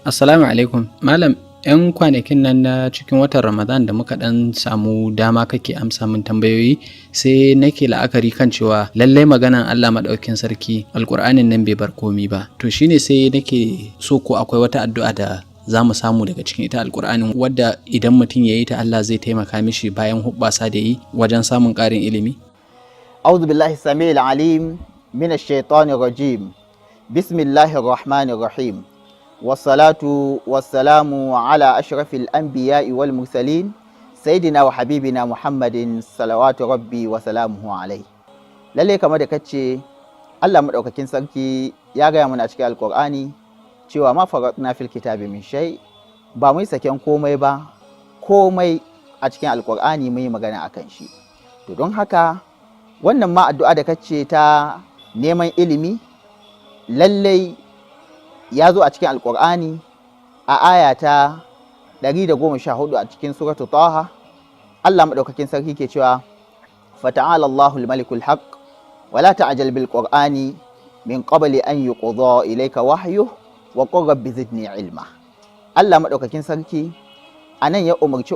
Assalamu alaikum. Malam, 'yan kwanakin nan na cikin watan Ramadan da muka ɗan samu dama kake amsa min tambayoyi, sai nake la'akari kan cewa lallai maganan Allah Maɗaukin Sarki, Alƙur'anin nan bai bar komi ba. To shine sai nake so ko akwai wata addu'a da za mu samu daga cikin ita Alƙur'anin, wadda idan mutum ya yi ta Allah zai taimaka mishi bayan hubbasa da yi wajen samun ƙarin ilimi? أعوذ بالله السميع العليم من الشيطان الرجيم. بسم الله الرحمن الرحيم، والصلاة والسلام على أشرف الأنبياء والمرسلين، سيدنا وحبيبنا محمد صلوات ربي وسلامه عليه. Lalle kamar da kace, Allah maɗaukakin sarki ya gaya mana a cikin Alƙur'ani cewa ما فرطنا في الكتاب من شيء, ba mu yi saken komai ba, komai a cikin Alƙur'ani mun yi magana akan shi. To don haka wannan ma addu'a da kace ta neman ilimi, lallai ya zo a cikin Alƙur'ani a aya ta 114 a cikin Suratu Taha. Allah maɗaukakin sarki ke cewa: فتعالى الله الملك الحق ولا تعجل بالقرآن من قبل أن يقضى إليك وحيه وقل رب زدني علما. Allah maɗaukakin sarki a nan ya umarci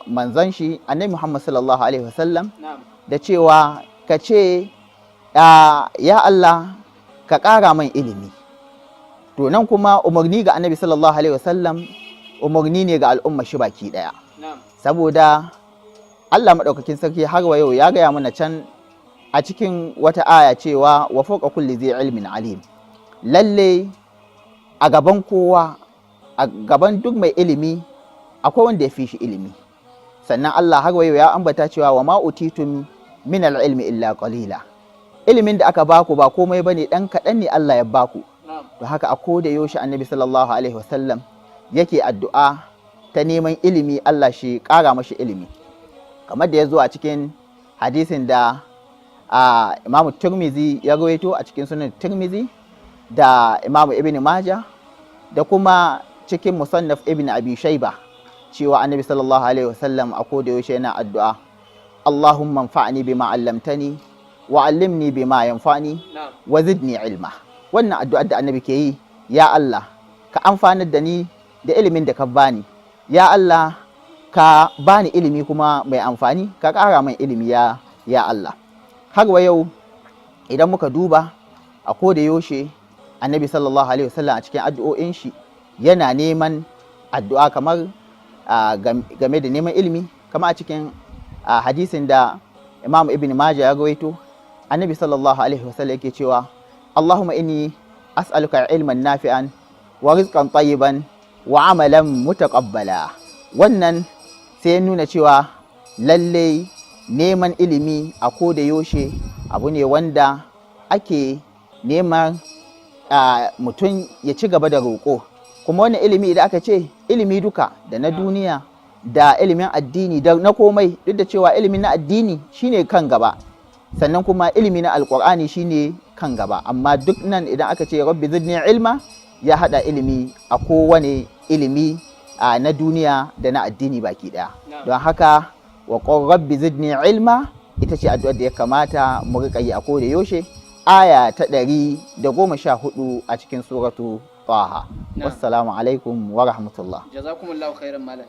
manzon shi Annabi Muhammad sallallahu alaihi wasallam da cewa ka ce, "Ya Allah, ka ƙara man ilimi." To nan kuma umarni ga Annabi sallallahu alaihi wasallam umarni ne ga al'umma shi baki ɗaya, saboda Allah maɗaukakin sarki har wa yau ya gaya mana can a cikin wata aya cewa وفوق كل ذي علم عليم. Lalle a gaban kowa, a gaban duk mai ilimi, akwai wanda ya fi shi ilimi. Sannan Allah har wa yau ya ambata cewa وما أوتيتم من العلم إلا قليلا. Ilimin da aka baku ba komai bane, dan kaɗan ne Allah ya baku. To haka a koda yaushe Annabi sallallahu alaihi wasallam yake addu'a ta neman ilimi, Allah shi ƙara mashi ilimi, kamar da ya zo a cikin hadisin da a Imamu Turmizi ya rawaito a cikin Sunan Turmizi, da Imamu Ibn Maja, da kuma cikin Musannaf Ibn Abi Shaiba, cewa Annabi sallallahu alaihi wasallam a koda yaushe yana addu'a: اللهم انفعني بما علمتني وعلمني بما ينفعني وزدني علما. Wannan addu'ar da Annabi ke yi: ya Allah, ka amfanar da ni da ilimin da ka bani, ya Allah, ka bani ilimi kuma mai amfani, ka ƙara min ilimi, ya Allah. Har wa yau idan muka duba, a koda yaushe Annabi sallallahu alaihi wasallam a cikin addu'o'in shi yana neman addu'a kamar game da neman ilimi, kamar a cikin hadisin da Imam Ibn Majah ya rawaito, Annabi sallallahu alaihi wasallam yake cewa: اللهم إني أسألك علما نافعا ورزقا طيبا وعملا متقبلا. Wannan sai ya nuna cewa lalle neman ilimi a koda yaushe abu ne wanda ake neman mutum ya ci gaba da roƙo. Kuma wannan ilimi, idan aka ce ilimi duka, da na duniya da ilimin addini da na komai, duk da cewa ilimin na addini shine kan gaba, sannan kuma ilimi na Alƙur'ani shine kan gaba, amma duk nan idan aka ce رب زدني علما, ya haɗa ilimi a kowane ilimi na duniya da na addini baki ɗaya. Don haka وقل رب زدني علما ita ce addu'ar da ya kamata mu riƙa yi a koda yaushe, aya ta 114 a cikin Suratu Taha. Wassalamu alaikum wa rahmatullah. Jazakumullahu khairan, malam.